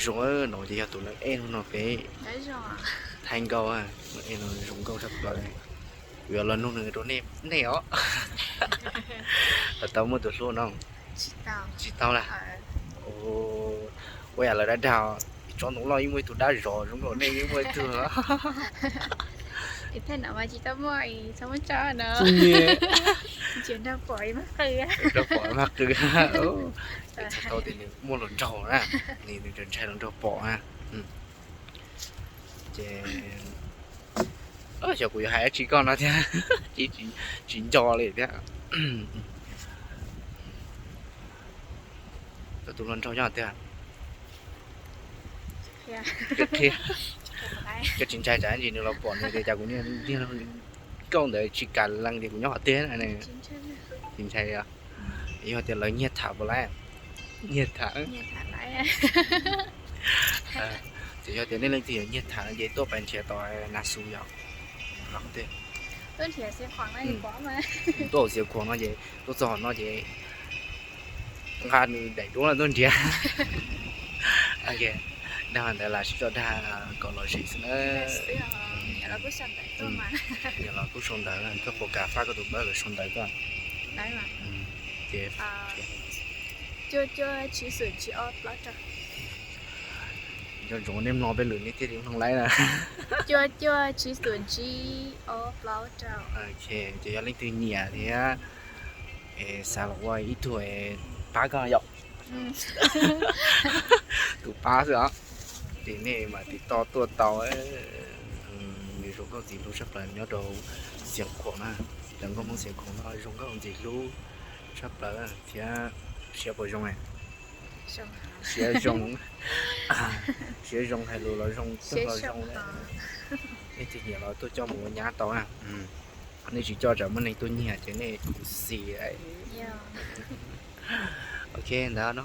Zoo no ces yog tus neeg ej no peb thaij nkauj, neeg ej no zoo nkauj tshaj plaws. Kuv yuav los nug nws rau nej os. Tau muaj tus hlub no? Tsis tau lawm. Ua yam lawv dab dag, tsob ntoo loj yeej muaj ib tug dab zov zoo nkauj nej yeej muaj ib tug. Thaij no mas tsis tau muaj, txhob muab tso no. Nrog pom mag qw. Txog tau tias nws muaj hluas nraug na, nws ntshai hluas nraug pom na. Ces xyov kuv yuav hais dab tsi koj no thiab, tsis nco li thiab. Koj tus hluas nraug nyob twg? Koj tsis ntshai tsam ntsis nws los pom nws tias cas kuv niag nkauj ntawd tsis kam lees tias kuv nyob qhov twg na? Tsis ntshai os. Yog tias lawv nyiag tham puas laib? Nyiag tham. Ces yog tias nej leej twg yuav nyiag tham no ces tuaj pais nrhiav tom Nas Xus yom. Tuaj hauv Xiav Khuam no ces tuaj txog qhov no ces nqa nws daim duab no tuaj nrhiav. Dag ntawd lam sib tso dag kom lom zem xwb na. Yog los kuj sau ntawv, koj puas kam fab koj tus npawb los sau ntawv koj? Ces nco ntsoov nej mloog peb lus nej thiaj li mloog laib na. Ces yog leej twg nyiam thiab xav los ua ib tug pab koj yom, tus pab xwb os, ces nej mam tiv toj tuaj tau. Nws zoo nkauj ntxim hlub tshaj plaws nyob rau Xiav Khuam na. Cov nkauj Hmoob Xiav Khuam no zoo nkauj ntxim hlub tshaj plaws thiab siab puas zoo? Siab zoo. Siab zoo hais lus los zoo, txog los zoo. Nej tus nyiam los tuaj coj mus ua nyab tau na. Nej tsis coj tsam muaj neeg tuaj nyiag ces nej khuv xim. Ok ntawd no.